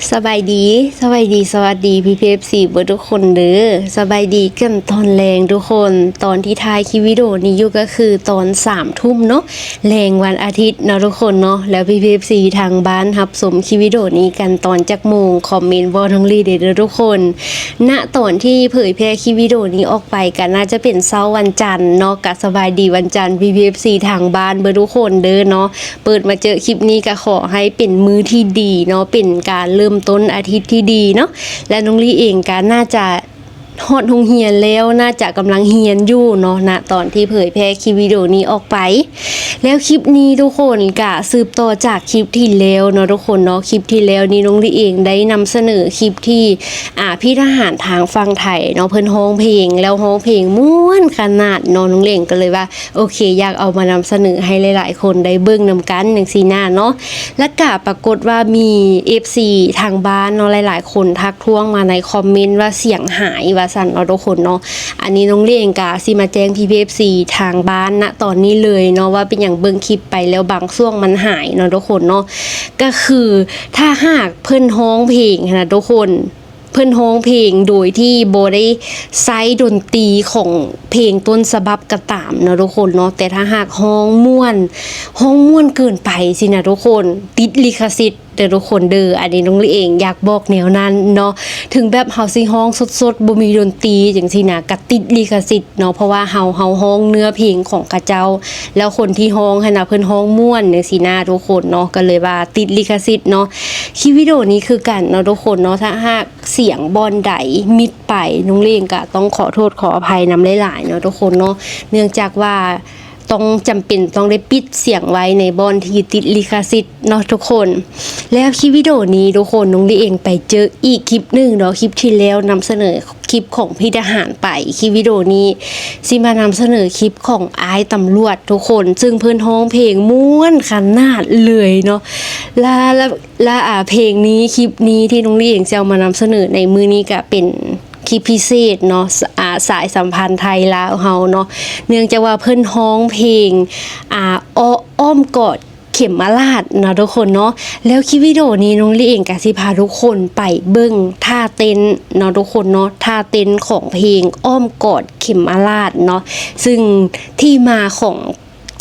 ສະບາຍດີ ສະບາຍດີ ສະຫວັດດີ ພີ່ໆ ເອັຟຊີ ເບິດທຸກຄົນເດີ. ສະບາຍດີກັນຕອນແລງທຸກຄົນ. ຕອນທີ່ຖ່າຍຄລິບວິດີໂອນີ້ຢູ່ກໍຄືຕອນສາມທຸ່ມເນາະ ແລງວັນອາທິດເນາະທຸກຄົນເນາະ. ແລ້ວພີ່ໆ ເອັຟຊີ ທາງບ້ານຮັບຊົມຄລິບວິດີໂອນີ້ກັນຕອນຈັກໂມງ ຄອມເມັນບອກນ້ອງລີໄດ້ເດີທຸກຄົນ. ນະຕອນທີ່ເຜີຍແຜ່ຄລິບວິດີໂອນີ້ອອກໄປ ກໍໜ້າຈະເປັນເຊົ້າວັນຈັນເນາະ. ກໍສະບາຍດີວັນຈັນ ພີ່ໆ ເອັຟຊີ ທາງບ້ານເບິດທຸກຄົນເດີເນາະ. ເປີດມາເຈີຄລິບນີ້ກໍຂໍໃຫ້ເປັນມື້ທີ່ດີເນາະ ເປັນການເລີ່ມຕົ້ນອາທິດທີ່ດີເນາະ. ແລະ ນ້ອງລີເອງກໍໜ້າຈະຮອດໂຮງຮຽນແລ້ວ ໜ້າຈະກຳລັງຮຽນຢູ່ເນາະ ນະຕອນທີ່ເຜີຍແຜ່ຄລິບວິດີໂອນີ້ອອກໄປ. ແລ້ວຄລິບນີ້ທຸກຄົນກໍສືບຕໍ່ຈາກຄລິບທີ່ແລ້ວເນາະທຸກຄົນເນາະ. ຄລິບທີ່ແລ້ວນີ້ນ້ອງລີເອງໄດ້ນຳສະເໜີຄລິບທີ່ ອ່າ ພີ່ທະຫານທາງຝັ່ງໄທເນາະ ເພິ່ນຮ້ອງເພງ ແລ້ວຮ້ອງເພງມ່ວນຂະໜາດເນາະ. ນ້ອງລີເອງກໍເລີຍວ່າ ໂອເຄ ຢາກເອົາມານຳສະເໜີໃຫ້ຫຼາຍໆຄົນໄດ້ເບິ່ງນຳກັນຈັ່ງຊີ້ນະເນາະ. ແລ້ວກະປາກົດວ່າມີເອັຟຊີທາງບ້ານເນາະ ຫຼາຍໆຄົນທັກທ້ວງມາໃນຄອມເມັນວ່າສຽງຫາຍວ່າຊັ້ນເນາະທຸກຄົນເນາະ. ອັນນີ້ນ້ອງລີເອງກະຊິມາແຈ້ງພີ່ໆ ເອັຟຊີທາງບ້ານນະຕອນນີ້ເລີຍເນາະ ວ່າເປັນຫຍັງເບິ່ງຄລິບໄປແລ້ວບາງຊ່ວງມັນຫາຍເນາະທຸກຄົນເນາະ. ກໍຄືຖ້າຫາກເພິ່ນຮ້ອງເພງຫັ້ນນະທຸກຄົນ ເພິ່ນຮ້ອງເພງໂດຍທີ່ບໍ່ໄດ້ໃຊ້ດົນຕີຂອງເພງຕົ້ນສະບັບກໍຕາມເນາະທຸກຄົນເນາະ, ແຕ່ຖ້າຫາກຮ້ອງມ່ວນ ຮ້ອງມ່ວນເກີນໄປຊີ້ນະທຸກຄົນ ຕິດລິຂະສິດເດີທຸກຄົນເດີ. ອັນນີ້ນ້ອງລີເອງຢາກບອກແນວນັ້ນເນາະ. ເຖິງແບບເຮົາຊິຮ້ອງສົດໆ ບໍ່ມີດົນຕີຈັ່ງຊີ້ນະ ກໍຕິດລິຂະສິດເນາະ, ເພາະວ່າເຮົາ ເຮົາຮ້ອງເນື້ອເພງຂອງເຂົາເຈົ້າ ແລ້ວຄົນທີ່ຮ້ອງຫັ້ນນະ ເພິ່ນຮ້ອງມ່ວນຈັ່ງຊີ້ນະທຸກຄົນເນາະ, ກໍເລີຍວ່າຕິດລິຂະສິດເນາະ. ຄລິບວິດີໂອນີ້ຄືກັນເນາະທຸກຄົນເນາະ, ຖ້າຫາກ ສຽງບ່ອນໃດມິດໄປ ນ້ອງລີເອງກໍຕ້ອງຂໍໂທດຂໍອະໄພນຳຫຼາຍໆເນາະທຸກຄົນເນາະ, ເນື່ອງຈາກວ່າຕ້ອງ ຈຳເປັນຕ້ອງໄດ້ປິດສຽງໄວ້ໃນບ່ອນທີ່ຕິດລິຂະສິດເນາະທຸກຄົນ. ແລ້ວຄລິບວິດີໂອນີ້ທຸກຄົນ ນ້ອງລີເອງໄປເຈີອີກຄລິບໜຶ່ງເນາະ, ຄລິບທີ່ແລ້ວນຳສະເໜີຄລິບຂອງພີ່ທະຫານໄປ, ຄລິບວິດີໂອນີ້ຊິມານຳສະເໜີຄລິບຂອງອ້າຍຕຳຫຼວດທຸກຄົນ, ຊຶ່ງເພິ່ນຮ້ອງເພງມ່ວນຂະໜາດເລີຍເນາະ. ລະ ລະ ລະ ອາ ເພງນີ້ ຄລິບນີ້ທີ່ນ້ອງລີເອງຊິເອົາມານຳສະເໜີໃນມື້ນີ້ກະເປັນຄລິບພິເສດເນາະ, ອາ ສາຍສຳພັນໄທລາວເຮົາເນາະ, ເນື່ອງຈາກວ່າເພິ່ນຮ້ອງເພງ ອາ ອ້ອ ອ້ອມກອດເຂັມມະລາດເນາະທຸກຄົນເນາະ. ແລ້ວຄລິບວິດີໂອນີ້ນ້ອງລີເອງກະຊິພາທຸກຄົນໄປເບິ່ງທ່າເຕັ້ນເນາະທຸກຄົນເນາະ, ທ່າເຕັ້ນຂອງເພງອ້ອມກອດເຂັມມະລາດເນາະ, ຊຶ່ງທີ່ມາຂອງ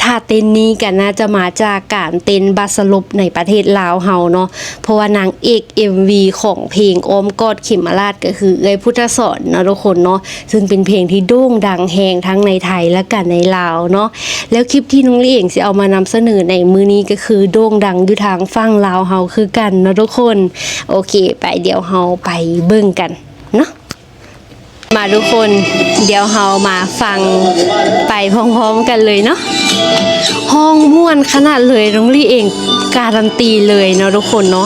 ທ່າເຕັ້ນນີ້ກໍໜ້າຈະມາຈາກການເຕັ້ນບັດສະຫຼົບໃນປະເທດລາວເຮົາເນາະ, ເພາະວ່ານາງເອກເອັມວີຂອງເພງອ້ອມກອດເຂັມມະລາດກໍຄືເອື້ອຍພຸດທະສອນເນາະທຸກຄົນເນາະ, ຊຶ່ງເປັນເພງທີ່ໂດ່ງດັງແຮງທັງໃນໄທ ແລະ ກະໃນລາວເນາະ. ແລ້ວຄລິບທີ່ນ້ອງລີເອງຊິເອົາມານຳສະເໜີໃນມື້ນີ້ກໍຄືໂດ່ງດັງຢູ່ທາງຝັ່ງລາວເຮົາຄືກັນເນາະທຸກຄົນ. ໂອເຄ ໄປ ດຽວເຮົາໄປເບິ່ງກັນເນາະ. ມາທຸກຄົນ ດຽວເຮົາມາຟັງໄປພ້ອມໆກັນເລີຍເນາະ. ຮ້ອງມ່ວນຂະໜາດເລີຍ, ນ້ອງລີເອງກາຣັນຕີເລີຍເນາະທຸກຄົນເນາະ.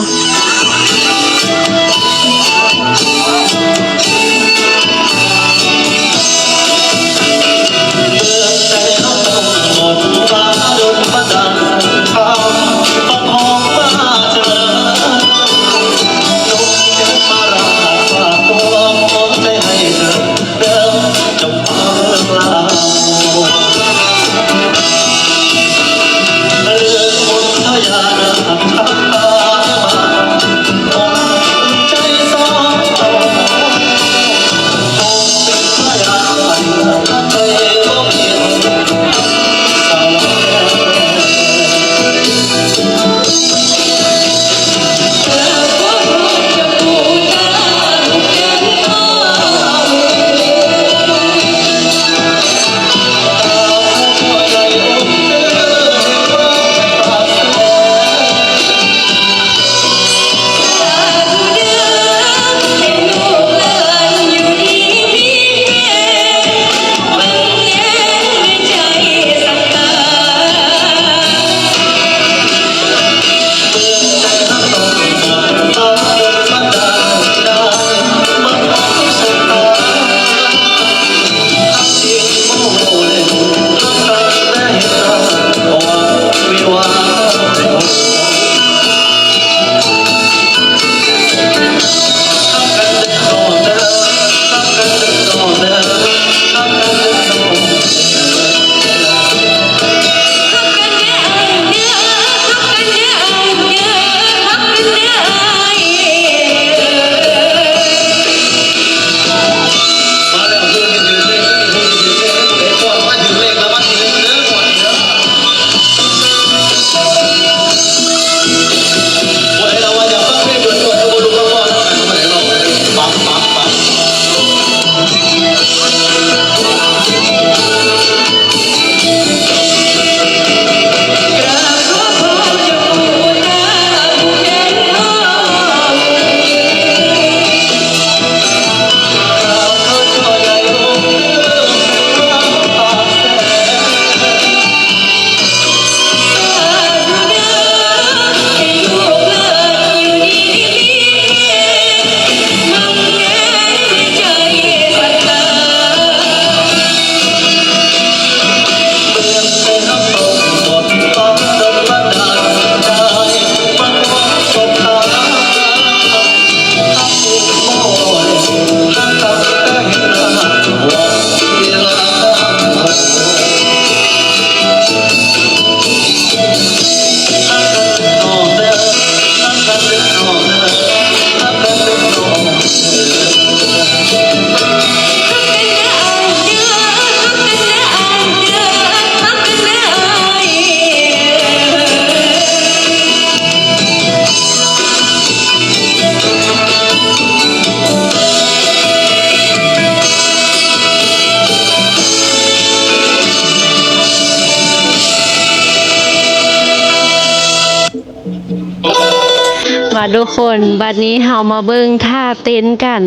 ທຸກຄົນ ບັດນີ້ເຮົາມາເບິ່ງທ່າເຕັ້ນກັນ.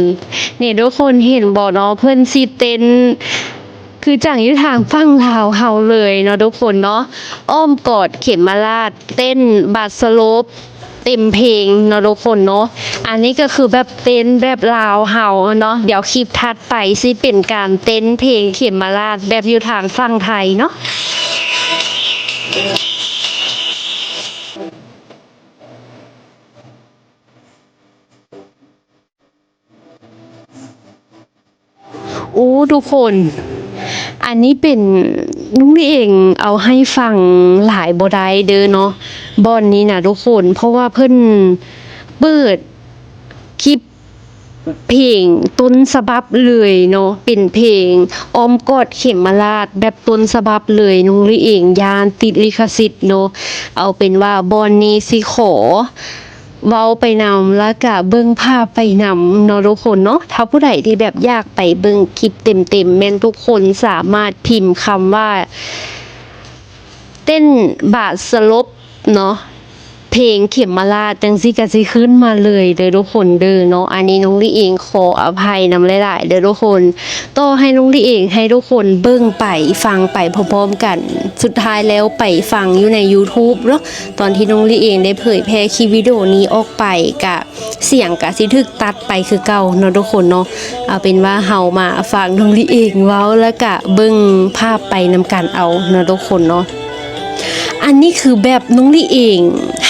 ນີ້ທຸກຄົນເຫັນບໍ່ເນາະ ເພິ່ນຊິເຕັ້ນຄືຈັ່ງຢູ່ທາງຝັ່ງລາວເຮົາເລີຍເນາະທຸກຄົນເນາະ, ອ້ອມກອດເຂັມມະລາດ ເຕັ້ນບາດສະຫຼົບເຕັມເພງເນາະທຸກຄົນເນາະ. ອັນນີ້ກໍຄືແບບເຕັ້ນແບບລາວເຮົາເນາະ. ດຽວຄລິບຖັດໄປຊິເປັນການເຕັ້ນເພງເຂັມມະລາດແບບຢູ່ທາງຝັ່ງໄທເນາະ. ໂອ້ ທຸກຄົນ ອັນນີ້ເປັນ ນ້ອງລີເອງເອົາໃຫ້ຟັງຫຼາຍບໍ່ໄດ້ເດີເນາະ ບ່ອນນີ້ນະທຸກຄົນ ເພາະວ່າເພິ່ນເປີດຄລິບເພງຕົ້ນສະບັບເລີຍເນາະ ເປັນເພງອ້ອມກອດເຂັມມະລາດແບບຕົ້ນສະບັບເລີຍ. ນ້ອງລີເອງຢ້ານຕິດລິຂະສິດເນາະ. ເອົາເປັນວ່າບ່ອນນີ້ຊິຂໍ ເວົ້າໄປນຳ ແລ້ວກະເບິ່ງພາບໄປນຳເນາະທຸກຄົນເນາະ. ຖ້າຜູ້ໃດທີ່ແບບຢາກໄປເບິ່ງຄລິບເຕັມໆ ແມ່ນທຸກຄົນສາມາດພິມຄຳວ່າ ເຕັ້ນບາດສະຫຼົບເນາະ ເພງເຂັມມະລາດ ຈັ່ງຊີ້ກະຊິຂຶ້ນມາເລີຍເດີທຸກຄົນເດີເນາະ. ອັນນີ້ນ້ອງລີເອງຂໍອະໄພນຳຫຼາຍໆເດີທຸກຄົນ. ຕໍ່ໃຫ້ນ້ອງລີເອງໃຫ້ທຸກຄົນເບິ່ງໄປ ຟັງໄປພ້ອມໆກັນ ສຸດທ້າຍແລ້ວໄປຟັງຢູ່ໃນ YouTube ເນາະ. ຕອນທີ່ນ້ອງລີເອງໄດ້ເຜີຍແຜ່ຄລິບວິດີໂອນີ້ອອກໄປ ກະສຽງກະຊິຖືກຕັດໄປຄືເກົ່າເນາະທຸກຄົນເນາະ. ເອົາເປັນວ່າເຮົາມາຟັງນ້ອງລີເອງເວົ້າ ແລ້ວກະເບິ່ງພາບໄປນຳກັນເອົາເນາະທຸກຄົນເນາະ. ອັນນີ້ຄືແບບນ້ອງລີເອງ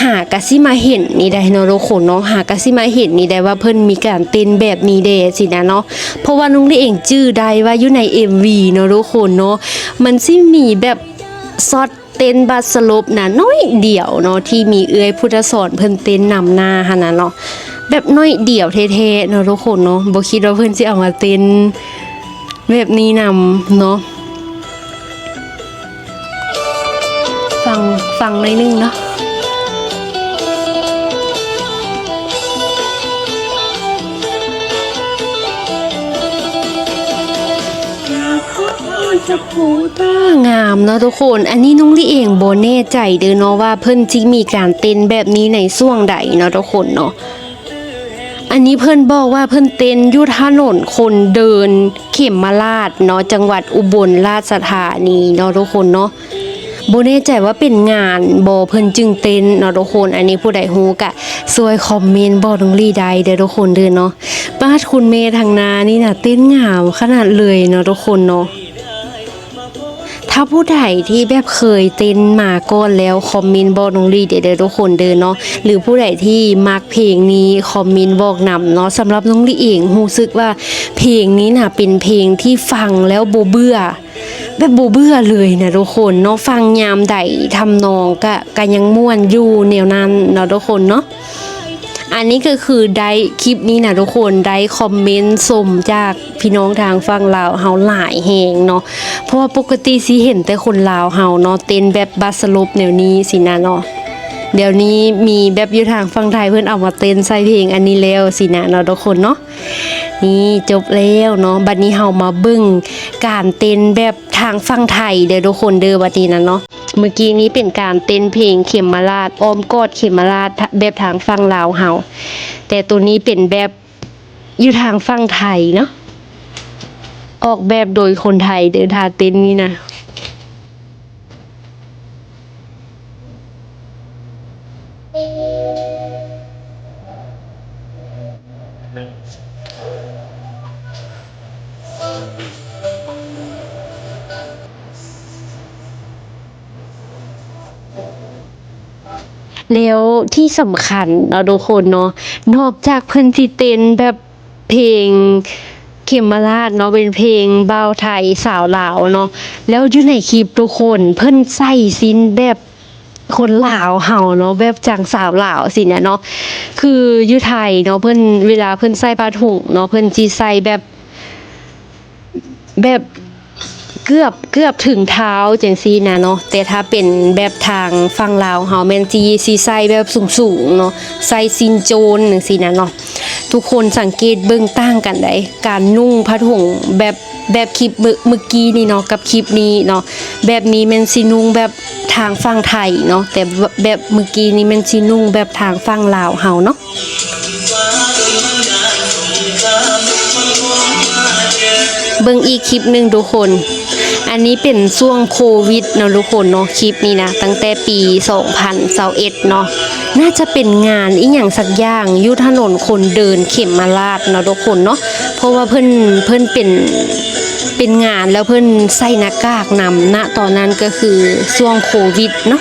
ຫາກະຊິມາເຫັນນີ້ໄດ໋ເນາະທຸກຄົນເນາະ, ຫາກະຊິມາເຫັນນີ້ໄດ໋ວ່າເພິ່ນມີການເຕັ້ນແບບນີ້ແດ່ຊີ້ນະເນາະ. ເພາະວ່ານ້ອງລີເອງຈື່ໄດ້ວ່າຢູ່ໃນເອັມວີເນາະທຸກຄົນເນາະ ມັນຊິມີແບບຊັອດ ເຕັ້ນບາດສະຫຼົບນະໜ້ອຍດຽວເນາະ ທີ່ມີເອື້ອຍພຸດທະສອນເພິ່ນເຕັ້ນນຳໜ້າຫັ້ນນະເນາະ ແບບໜ້ອຍດຽວແທ້ໆເນາະທຸກຄົນເນາະ. ບໍ່ຄິດວ່າເພິ່ນຊິເອົາມາເຕັ້ນແບບນີ້ນຳເນາະ. ຟັງ ຟັງໜ້ອຍໜຶ່ງເນາະ. ງາມເນາະທຸກຄົນ. ອັນນີ້ນ້ອງລີເອງບໍ່ແນ່ໃຈເດີເນາະວ່າເພິ່ນຊິມີການເຕັ້ນແບບນີ້ໃນຊ່ວງໃດເນາະທຸກຄົນເນາະ. ອັນນີ້ເພິ່ນບອກວ່າເພິ່ນເຕັ້ນຢູ່ຖະໜົນຄົນເດີນເຂັມມະລາດເນາະ ຈັງຫວັດອຸບົນລາຊະທານີເນາະທຸກຄົນເນາະ. ບໍ່ແນ່ໃຈວ່າເປັນງານບໍ່ເພິ່ນຈຶ່ງເຕັ້ນເນາະທຸກຄົນ. ອັນນີ້ຜູ້ໃດຮູ້ກະຊ່ວຍຄອມເມັນບອກນ້ອງລີໄດ້ເດີທຸກຄົນເດີເນາະ. ປາດ ຄຸນແມ່ທາງໜ້ານີ້ນະ ເຕັ້ນງາມຂະໜາດເລີຍເນາະທຸກຄົນເນາະ. ຖ້າຜູ້ໃດທີ່ແບບເຄີຍເຕັ້ນມາກ່ອນແລ້ວ ຄອມເມັນບອກນ້ອງລີໄດ້ເດີທຸກຄົນເດີເນາະ. ຫຼືຜູ້ໃດທີ່ມັກເພງນີ້ ຄອມເມັນບອກນຳເນາະ. ສຳລັບນ້ອງລີເອງ ຮູ້ສຶກວ່າເພງນີ້ນະ ເປັນເພງທີ່ຟັງແລ້ວບໍ່ເບື່ອ ແບບບໍ່ເບື່ອເລີຍນະທຸກຄົນເນາະ. ຟັງຍາມໃດ ທຳນອງກະ ກະຍັງມ່ວນຢູ່ແນວນັ້ນເນາະທຸກຄົນເນາະ. ອັນນີ້ກໍຄືໄດ້ ຄລິບນີ້ນະທຸກຄົນ ໄດ້ຄອມເມັນຊົມຈາກພີ່ນ້ອງທາງຝັ່ງລາວເຮົາຫຼາຍແຮງເນາະ. ເພາະວ່າປົກກະຕິຊິເຫັນແຕ່ຄົນລາວເຮົາເນາະ ເຕັ້ນແບບບາດສະຫຼົບແນວນີ້ຊີ້ນະເນາະ. ດຽວນີ້ມີແບບຢູ່ທາງຝັ່ງໄທເພິ່ນເອົາມາເຕັ້ນໃສ່ເພງອັນນີ້ແລ້ວຊີ້ນະເນາະທຸກຄົນເນາະ. ນີ້ຈົບແລ້ວເນາະ. ບັດນີ້ເຮົາມາເບິ່ງການເຕັ້ນແບບທາງຝັ່ງໄທເດີທຸກຄົນເດີ ບັດນີ້ນະເນາະ. ເມື່ອກີ້ນີ້ເປັນການເຕັ້ນເພງເຂັມມະລາດ ອ້ອມກອດເຂັມມະລາດ ແບບທາງຝັ່ງລາວເຮົາ, ແຕ່ໂຕນີ້ເປັນແບບຢູ່ທາງຝັ່ງໄທເນາະ, ອອກແບບໂດຍຄົນໄທເດີ ທ່າເຕັ້ນນີ້ນະ. ແລ້ວທີ່ສຳຄັນເນາະທຸກຄົນເນາະ, ນອກຈາກເພິ່ນຊິເຕັ້ນແບບ ເພງເຂັມມະລາດເນາະ ເປັນເພງບ່າວໄທສາວລາວເນາະ. ແລ້ວຢູ່ໃນຄລິບທຸກຄົນ ເພິ່ນໃສ່ສິ້ນແບບຄົນລາວເຮົາເນາະ ແບບຈັ່ງສາວລາວຊີ້ນະເນາະ. ຄືຢູ່ໄທເນາະ ເພິ່ນ ເວລາເພິ່ນໃສ່ຜ້າຖົງເນາະ ເພິ່ນຊິໃສ່ແບບ ແບບເກືອບ ເກືອບເຖິງເທົ້າຈັ່ງຊີ້ນະເນາະ. ແຕ່ຖ້າເປັນແບບທາງຝັ່ງລາວເຮົາແມ່ນຊິ ຊິໃສ່ແບບສູງໆເນາະ ໃສ່ສິ້ນໂຈນຈັ່ງຊີ້ນະເນາະ. ທຸກຄົນສັງເກດເບິ່ງຕ່າງກັນໃດ໋ ການນຸ່ງຜ້າຖົງແບບ ແບບຄລິບເມື່ອ ເມື່ອກີ້ນີ້ເນາະ ກັບຄລິບນີ້ເນາະ ແບບນີ້ແມ່ນຊິນຸ່ງແບບທາງຝັ່ງໄທເນາະ ແຕ່ແບບເມື່ອກີ້ນີ້ແມ່ນຊິນຸ່ງແບບທາງຝັ່ງລາວເຮົາເນາະ. ເບິ່ງອີກຄລິບໜຶ່ງທຸກຄົນ ອັນນີ້ເປັນຊ່ວງໂຄວິດເນາະທຸກຄົນເນາະ ຄລິບນີ້ນະ ຕັ້ງແຕ່ປີສອງພັນຊາວເອັດເນາະ ໜ້າຈະເປັນງານອີ່ຫຍັງສັກຢ່າງຢູ່ຖະໜົນຄົນເດີນເຂມມະລາດເນາະທຸກຄົນເນາະ ເພາະວ່າເພິ່ນ ເພິ່ນເປັນ ເປັນງານແລ້ວເພິ່ນໃສ່ໜ້າກາກນຳ ນະຕອນນັ້ນກໍຄືຊ່ວງໂຄວິດເນາະ.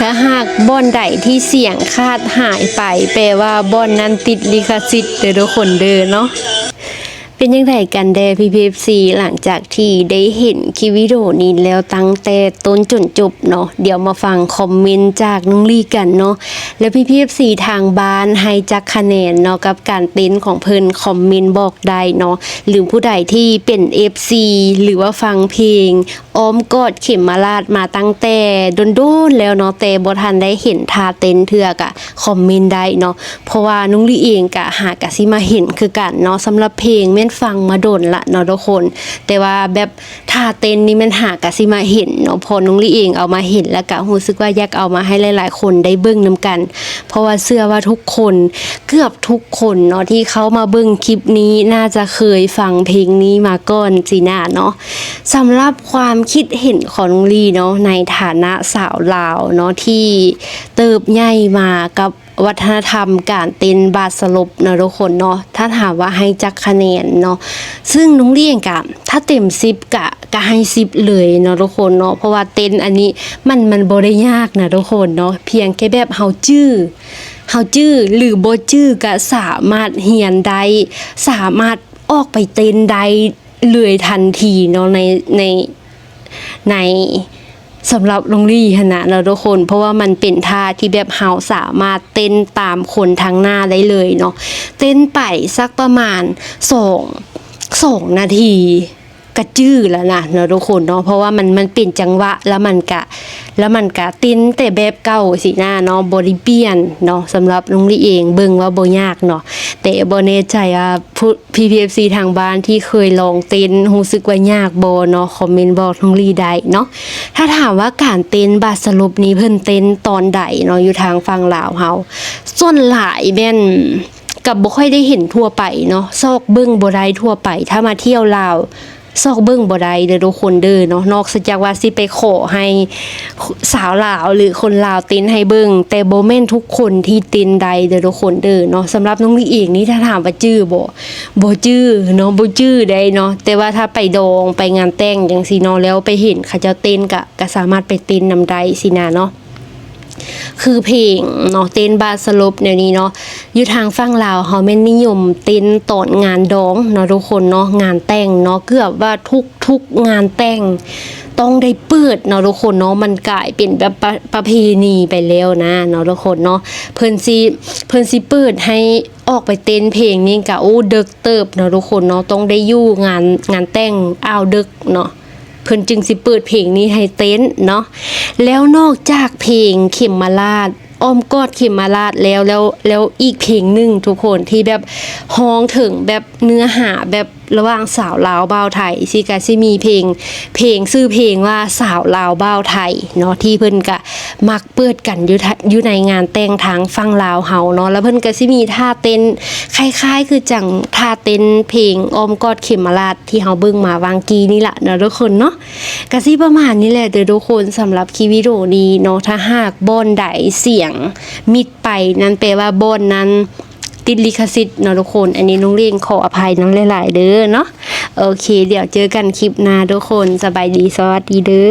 ຖ້າຫາກບ່ອນໃດທີ່ສຽງຂາດຫາຍໄປ ແປວ່າບ່ອນນັ້ນຕິດລິຂະສິດເດີທຸກຄົນເດີເນາະ. ເປັນຈັ່ງໃດກັນແດ່ພີ່ໆ ເອັຟຊີ ຫຼັງຈາກທີ່ໄດ້ເຫັນຄລິບວິດີໂອນີ້ແລ້ວ ຕັ້ງແຕ່ຕົ້ນຈົນຈົບເນາະ ດຽວມາຟັງຄອມເມັນຈາກນ້ອງລີ້ກັນເນາະ ແລ້ວພີ່ໆ ເອັຟຊີ ທາງບ້ານໃຫ້ຈັກຄະແນນເນາະ ກັບການເຕັ້ນຂອງເພິ່ນ ຄອມເມັນບອກໄດ້ເນາະ ຫຼືຜູ້ໃດທີ່ເປັນ ເອັຟຊີ ຫຼືວ່າຟັງເພງອ້ອມກອດເຂມມະລາດມາຕັ້ງແຕ່ດົນໆ ແລ້ວເນາະ ແຕ່ບໍ່ທັນໄດ້ເຫັນທ່າເຕັ້ນເທື່ອ ກະຄອມເມັນໄດ້ເນາະ ເພາະວ່ານ້ອງລີ້ເອງກະຫາກະຊິມາເຫັນຄືກັນເນາະ ສຳລັບເພງແມ່ນຟັງມາດົນລະເນາະທຸກຄົນ ແຕ່ວ່າແບບທ່າເຕັ້ນນີ້ແມ່ນຫາກະຊິມາເຫັນເນາະ ເພາະນ້ອງລີ້ເອງເອົາມາເຫັນ ແລ້ວກະຮູ້ສຶກວ່າຢາກເອົາມາໃຫ້ຫຼາຍໆຄົນໄດ້ເບິ່ງນຳກັນ ເພາະວ່າເຊື່ອວ່າທຸກຄົນ ເກືອບທຸກຄົນເນາະ ທີ່ເຂົ້າມາເບິ່ງຄລິບນີ້ ໜ້າຈະເຄີຍຟັງເພງນີ້ມາກ່ອນຊີ້ນະເນາະ. ສຳລັບຄວາມຄິດເຫັນຂອງນ້ອງລີ້ເນາະ ໃນຖານະສາວລາວເນາະ ທີ່ເຕີບໃຫຍ່ມາກັບວັດທະນະທຳການເຕັ້ນບາດສະຫຼົບເນາະທຸກຄົນເນາະ ຖ້າຖາມວ່າໃຫ້ຈັກຄະແນນເນາະ ຊຶ່ງນ້ອງລີ້ເອງກະ ຖ້າເຕັມສິບກະ ກະໃຫ້ສິບເລີຍເນາະທຸກຄົນເນາະ ເພາະວ່າເຕັ້ນອັນນີ້ມັນ ມັນບໍ່ໄດ້ຍາກນະທຸກຄົນເນາະ ພຽງແຕ່ແບບເຮົາຈື່ ເຮົາຈື່ ຫຼືບໍ່ຈື່ກະສາມາດຮຽນໄດ້ ສາມາດອອກໄປເຕັ້ນໄດ້ເລີຍທັນທີເນາະ ໃນ ໃນ ໃນ ສຳລັບນ້ອງລີ້ຫັ້ນນະເນາະທຸກຄົນ ເພາະວ່າມັນເປັນທ່າທີ່ແບບເຮົາສາມາດເຕັ້ນຕາມຄົນທາງໜ້າໄດ້ເລີຍເນາະ ເຕັ້ນໄປສັກປະມານສອງ ສອງນາທີ ກະຈື່ແລ້ວນະເນາະທຸກຄົນເນາະ ເພາະວ່າມັນ ມັນເປັນຈັງຫວະ ແລ້ວມັນກະ ແລ້ວມັນກະເຕັ້ນແຕ່ແບບເກົ່າຊີ້ນະເນາະ ບໍ່ໄດ້ປ່ຽນເນາະ ສຳລັບນ້ອງລີ້ເອງເບິ່ງວ່າບໍ່ຍາກເນາະ ແຕ່ບໍ່ແນ່ໃຈວ່າຜູ້ ພີ່ໆ ເອັຟຊີ ທາງບ້ານທີ່ເຄີຍລອງເຕັ້ນ ຮູ້ສຶກວ່າຍາກບໍ່ເນາະ ຄອມເມັນບອກນ້ອງລີ້ໄດ້ເນາະ. ຖ້າຖາມວ່າການເຕັ້ນບາດສະຫຼົບນີ້ເພິ່ນເຕັ້ນຕອນໃດເນາະ ຢູ່ທາງຝັ່ງລາວເຮົາ ສ່ວນຫຼາຍແມ່ນ ກະບໍ່ຄ່ອຍໄດ້ເຫັນທົ່ວໄປເນາະ ຊອກເບິ່ງບໍ່ໄດ້ທົ່ວໄປ ຖ້າມາທ່ຽວລາວ ຊອກເບິ່ງບໍ່ໄດ້ເດີທຸກຄົນເດີເນາະ ນອກເສຍຈາກວ່າຊິໄປຂໍໃຫ້ສາວລາວ ຫຼືຄົນລາວເຕັ້ນໃຫ້ເບິ່ງ ແຕ່ບໍ່ແມ່ນທຸກຄົນທີ່ເຕັ້ນໄດ້ເດີທຸກຄົນເດີເນາະ. ສຳລັບນ້ອງລີ້ເອງນີ້ ຖ້າຖາມວ່າຈື່ບໍ່ ບໍ່ຈື່ເນາະ ບໍ່ຈື່ໄດ້ເນາະ ແຕ່ວ່າຖ້າໄປດອງ ໄປງານແຕ່ງຈັ່ງຊີ້ເນາະ ແລ້ວໄປເຫັນເຂົາເຈົ້າເຕັ້ນ ກະ ກະສາມາດໄປເຕັ້ນນຳໄດ້ຊີ້ນະເນາະ. ຄືເພງເນາະ ເຕັ້ນບາດສະຫຼົບແນວນີ້ເນາະ ຢູ່ທາງຝັ່ງລາວເຮົາແມ່ນນິຍົມເຕັ້ນຕອນງານດອງເນາະທຸກຄົນເນາະ ງານແຕ່ງເນາະ ເກືອບວ່າທຸກໆງານແຕ່ງຕ້ອງໄດ້ເປີດເນາະທຸກຄົນເນາະ ມັນກາຍເປັນແບບປະ ປະເພນີໄປແລ້ວນະເນາະທຸກຄົນເນາະ. ເພິ່ນຊິ ເພິ່ນຊິເປີດໃຫ້ອອກໄປເຕັ້ນເພງນີ້ກະ ໂອ້ ເດິກເຕີບເນາະທຸກຄົນເນາະ ຕ້ອງໄດ້ຢູ່ງານ ງານແຕ່ງອ່າວເດິກເນາະ ເພິ່ນຈຶ່ງຊິເປີດເພງນີ້ໃຫ້ເຕັ້ນເນາະ. ແລ້ວນອກຈາກເພງເຂັມມະລາດ ອ້ອມກອດເຂັມມະລາດແລ້ວ ແລ້ວ ແລ້ວອີກເພງໜຶ່ງທຸກຄົນ ທີ່ແບບຮ້ອງເຖິງແບບເນື້ອຫາແບບລະຫວ່າງສາວລາວບ່າວໄທ ຊິກະຊິມີເພງ ເພງ ຊື່ເພງວ່າສາວລາວບ່າວໄທເນາະ ທີ່ເພິ່ນກະມັກເປີດກັນຢູ່ ຢູ່ໃນງານແຕ່ງທາງຝັ່ງລາວເຮົາເນາະ. ແລ້ວເພິ່ນກະຊິມີທ່າເຕັ້ນຄ້າຍໆຄືຈັ່ງທ່າເຕັ້ນເພງອ້ອມກອດເຂັມມະລາດ ທີ່ເຮົາເບິ່ງມາຫວ່າງກີ້ນີ້ລະເນາະທຸກຄົນເນາະ. ກະຊິປະມານນີ້ແຫຼະເດີທຸກຄົນ ສຳລັບຄລິບວິດີໂອນີ້ເນາະ. ຖ້າຫາກບ່ອນໃດສຽງມິດໄປ ນັ້ນແປວ່າບ່ອນນັ້ນຕິດລິຂະສິດເນາະທຸກຄົນ. ອັນນີ້ນ້ອງເລງຂໍອະໄພນຳຫຼາຍໆເດີເນາະ. ໂອເຄ ດຽວເຈີກັນຄລິບໜ້າທຸກຄົນ. ສະບາຍດີ ສະຫວັດດີເດີ.